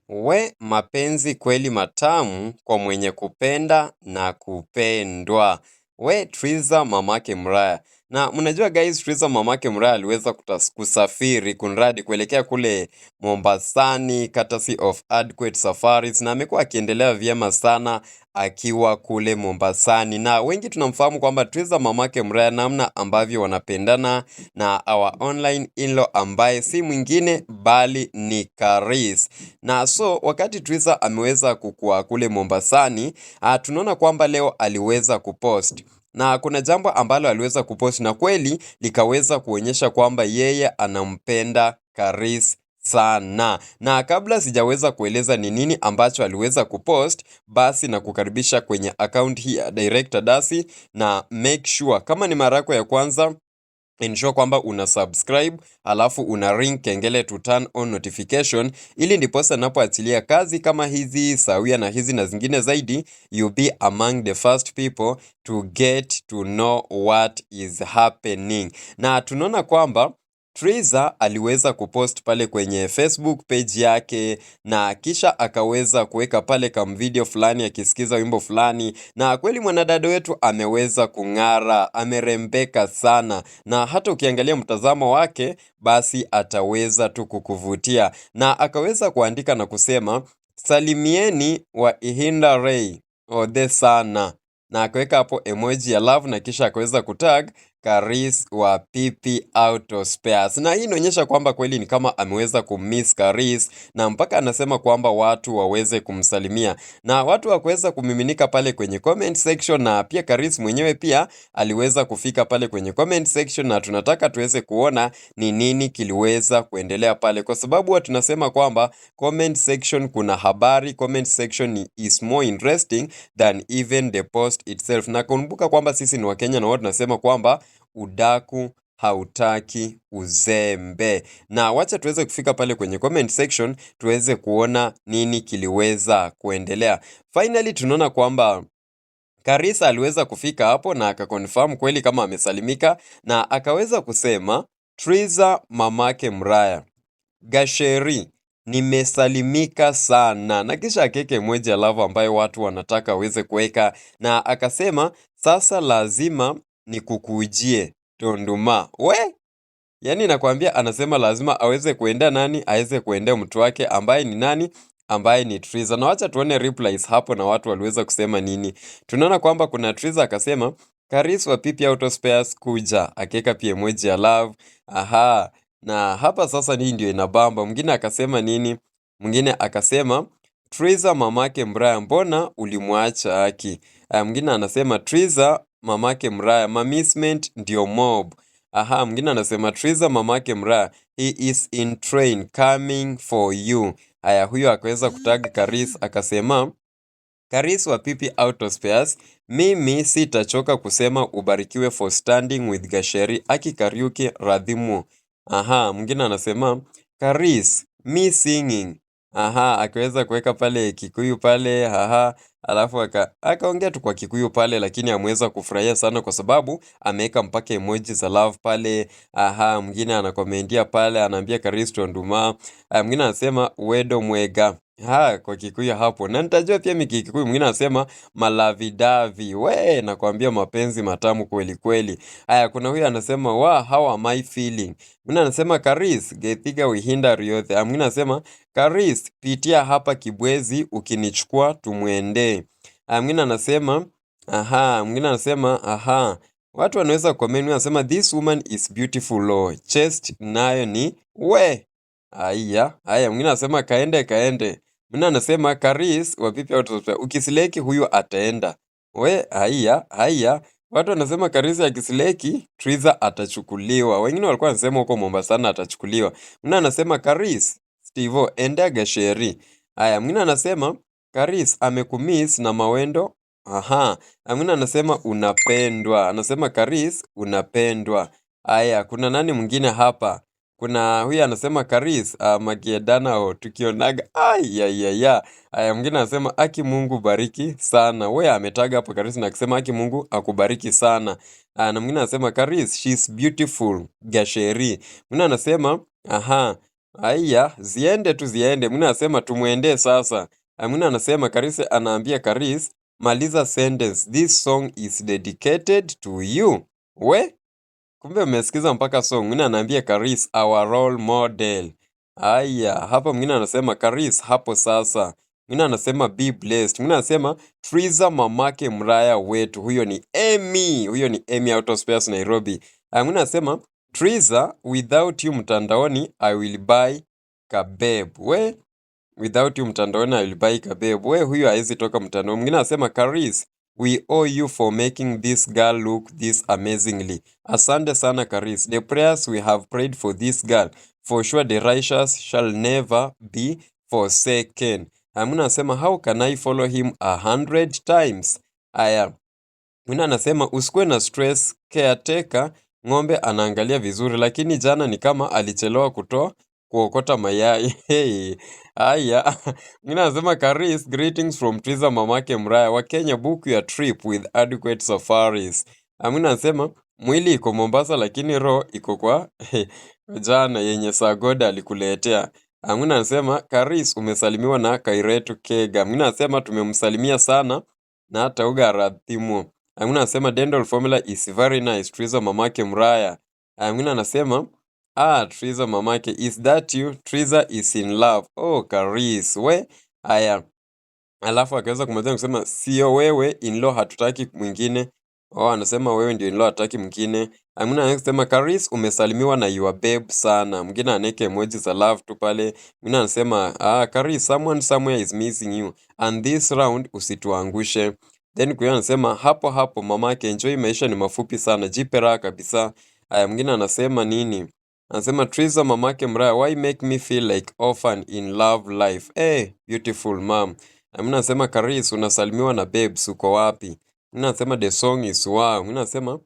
We mapenzi kweli matamu kwa mwenye kupenda na kupendwa. We Triza mamake Muraya. Na mnajua guys, Triza mamake Muraya aliweza kusafiri kunradi kuelekea kule Mombasani, courtesy of Adequate Safaris, na amekuwa akiendelea vyema sana akiwa kule Mombasani, na wengi tunamfahamu kwamba Triza mamake Muraya, namna ambavyo wanapendana na our online in-law ambaye si mwingine bali ni Karis. Na so wakati Triza ameweza kukua kule Mombasani, tunaona kwamba leo aliweza kupost na kuna jambo ambalo aliweza kupost na kweli likaweza kuonyesha kwamba yeye anampenda Karis sana. Na kabla sijaweza kueleza ni nini ambacho aliweza kupost, basi na kukaribisha kwenye account hii ya Director Dasi, na make sure kama ni mara yako ya kwanza, ensure kwamba una subscribe alafu una ring kengele to turn on notification, ili ndiposa napoachilia kazi kama hizi sawia na hizi na zingine zaidi, you be among the first people to get to know what is happening. Na tunaona kwamba Triza aliweza kupost pale kwenye Facebook page yake na kisha akaweza kuweka pale kam video fulani akisikiza wimbo fulani, na kweli mwanadada wetu ameweza kung'ara, amerembeka sana, na hata ukiangalia mtazamo wake basi ataweza tu kukuvutia, na akaweza kuandika na kusema salimieni wa Ihinda Ray ode sana, na akaweka hapo emoji ya love na kisha akaweza kutag Karis wa PP Auto Spares. Na hii inaonyesha kwamba kweli ni kama ameweza kumiss Karis na mpaka anasema kwamba watu waweze kumsalimia na watu wakuweza kumiminika pale kwenye comment section, na pia Karis mwenyewe pia aliweza kufika pale kwenye comment section, na tunataka tuweze kuona ni nini kiliweza kuendelea pale, kwa sababu huwa tunasema kwamba comment section kuna habari, comment section is more interesting than even the post itself. Na kumbuka kwamba sisi ni Wakenya na huwa tunasema kwamba udaku hautaki uzembe. Na wacha tuweze kufika pale kwenye comment section tuweze kuona nini kiliweza kuendelea. Finally tunaona kwamba Karisa aliweza kufika hapo na akaconfirm kweli kama amesalimika na akaweza kusema Triza mamake Muraya Gasheri nimesalimika sana, na kisha akaweka emoji ya love ambayo watu wanataka aweze kuweka, na akasema sasa lazima nikukujie Tunduma. We, yani nakwambia, anasema lazima aweze kuendea nani, aweze kuendea mtu wake ambaye ni nani, ambaye ni Triza. Na wacha tuone replies hapo na watu waliweza kusema nini. Tunaona kwamba kuna Triza akasema Karis wa PP Auto Spares kuja, akiweka pia emoji ya love. Aha, na hapa sasa hii ndio inabamba. Mwingine akasema nini? Mwingine akasema Triza mamake Muraya, mbona ulimwacha haki? Mwingine anasema Triza mamake Muraya, mamisment ndio mob. Aha, mwingine anasema Triza mamake Muraya, he is in train coming for you. Haya, huyo akaweza kutag Karis akasema Karis wa PP Auto Spares, mimi sitachoka kusema ubarikiwe for standing with Gasheri Aki Kariuki Radhimu. Aha, mwingine anasema Karis, me singing. Aha, akaweza kuweka pale Kikuyu pale, haha, alafu akaongea tu kwa Kikuyu pale, lakini ameweza kufurahia sana kwa sababu ameweka mpaka emoji za love pale. Aha, mwingine anakomentia pale, anaambia Karisto Nduma. Mwingine anasema wedo mwega. Ha, kwa Kikuyu hapo. Na nitajua pia mimi Kikuyu. Mwingine anasema malavidavi. We, nakwambia mapenzi matamu kweli kweli. Haya, kuna huyu anasema wa how am I feeling? Mwingine anasema Karis, gethiga wihinda riothe. Mwingine anasema Karis, pitia hapa Kibwezi ukinichukua tumwende. Mwingine anasema aha, mwingine anasema aha. Watu wanaweza comment, wanasema this woman is beautiful lo. Chest nayo ni we. Aya, haya mwingine anasema kaende kaende. Mwingine anasema Karis wa vipi watu ukisileki huyu ataenda. We, haya, haya. Watu wanasema Karis akisileki Triza atachukuliwa. Wengine walikuwa wanasema huko Mombasa atachukuliwa. Mwingine anasema Karis, Stevo endea Gasheri. Haya, mwingine anasema Karis amekumiss na mawendo. Aha. Mwingine anasema unapendwa. Anasema Karis unapendwa. Haya, kuna nani mwingine hapa? Kuna huyu anasema Karis magiedana o tukionaga. Ai ya ya ya. Haya, mwingine anasema aki Mungu bariki sana. We ametaga hapo Karis na akisema aki Mungu akubariki sana. Na mwingine anasema Karis she's beautiful Gasheri. Mwingine anasema aha. Aya, ziende tu ziende. Mwingine anasema tumwendee sasa. Mwingine anasema Karis anaambia Karis, maliza sentence. This song is dedicated to you. We, kumbe umesikiza mpaka song. Mwingine anaambia Karis, our role model. Aya, hapa mwingine anasema Karis, hapo sasa. Mwingine anasema be blessed. Mwingine anasema Triza mamake Mraya wetu. Huyo ni Emmy. Huyo ni Emmy Auto Spares Nairobi. Aya, mwingine anasema Triza, without you mtandaoni I will buy kabeb. We, without you mtandaoni I will buy kabeb. We, huyo hawezi toka mtandaoni. Mwingine anasema Karis, we owe you for making this girl look this amazingly. Asante sana Karis. The prayers we have prayed for this girl, for sure the righteous shall never be forsaken. Mwingine anasema how can I follow him 100 times? Aya, mwingine anasema usikuwe na stress, caretaker ng'ombe anaangalia vizuri, lakini jana ni kama alichelewa kutoa kuokota mayai. Hey, haya. Mwingine anasema Karis, greetings from Triza mamake Mraya wa Kenya, book your trip with adequate safaris. Mwingine anasema mwili iko Mombasa lakini roho iko kwa jana yenye Sagoda alikuletea. Mwingine anasema Karis, umesalimiwa na Kairetu Kega. Mwingine anasema tumemsalimia sana na Tauga Rathimo. Mwingine anasema dental formula is very nice. Triza mamake Mraya. Mwingine anasema ah, Triza mamake, is that you? Triza is in love. Oh, Karis, we. Aya. Alafu akaweza kumalizia kusema sio wewe in-law, hatutaki mwingine. Oh, anasema wewe ndio in-law, hatutaki mwingine. Mwingine anasema Karis, umesalimiwa na your babe sana. Mwingine anaweka emoji za love tu pale. Mwingine anasema ah, Karis, someone somewhere is missing you and this round usituangushe. Then kwa anasema hapo hapo mamake, enjoy, maisha ni mafupi sana, jipe raha kabisa. Aya, mwingine anasema nini? Anasema Triza mamake Mraya, why make me feel like orphan in love life? Eh, beautiful mom. Na mwingine anasema Karis, unasalimiwa na babes, uko wapi? Mwingine anasema the song is wow. Mwingine anasema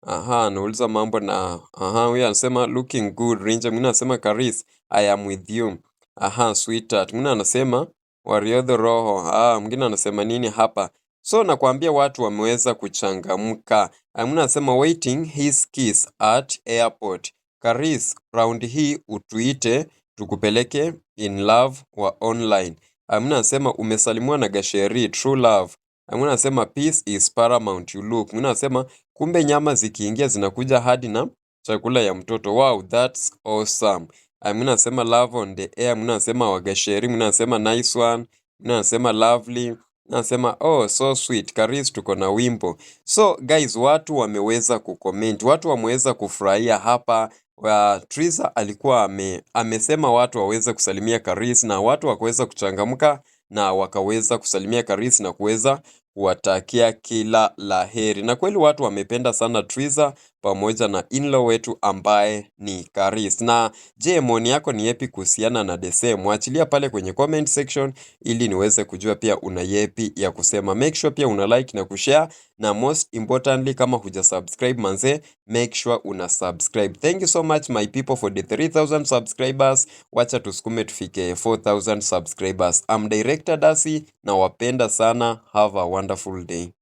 aha, anauliza mambo na aha, huyu anasema looking good Rinja. Mwingine anasema Karis, I am with you. Aha, sweetheart. Mwingine anasema wariodho roho. Ah, mwingine anasema nini hapa? So nakwambia watu wameweza kuchangamka. Mwingine anasema waiting his kiss at airport. Karis, round hii utuite tukupeleke in love wa online. Mwingine anasema umesalimiwa na Gasheri, true love. Mwingine anasema peace is paramount you look. Mwingine anasema kumbe nyama zikiingia zinakuja hadi na chakula ya mtoto. Wow, that's awesome. Mwingine anasema love on the air. Mwingine anasema wagasheri. Mwingine anasema nice one. Mwingine anasema lovely. Mwingine anasema oh so sweet. Karis, tuko na wimbo. So guys, watu wameweza kucomment, watu wameweza kufurahia hapa. Wa Triza alikuwa amesema watu waweze kusalimia Karis na watu wakaweza kuchangamka na wakaweza kusalimia Karis na kuweza kuwatakia kila la heri. Na kweli watu wamependa sana Triza pamoja na in-law wetu ambaye ni Karis. Na je, maoni yako ni yepi kuhusiana na the same? Mwachilia pale kwenye comment section ili niweze kujua pia una yepi ya kusema. Make sure pia una like na kushare, na most importantly kama huja subscribe manze, make sure una subscribe. Thank you so much my people for the 3000 subscribers. Wacha tusukume tufike 4000 subscribers. I'm Director Dasi na wapenda sana. Have a wonderful day.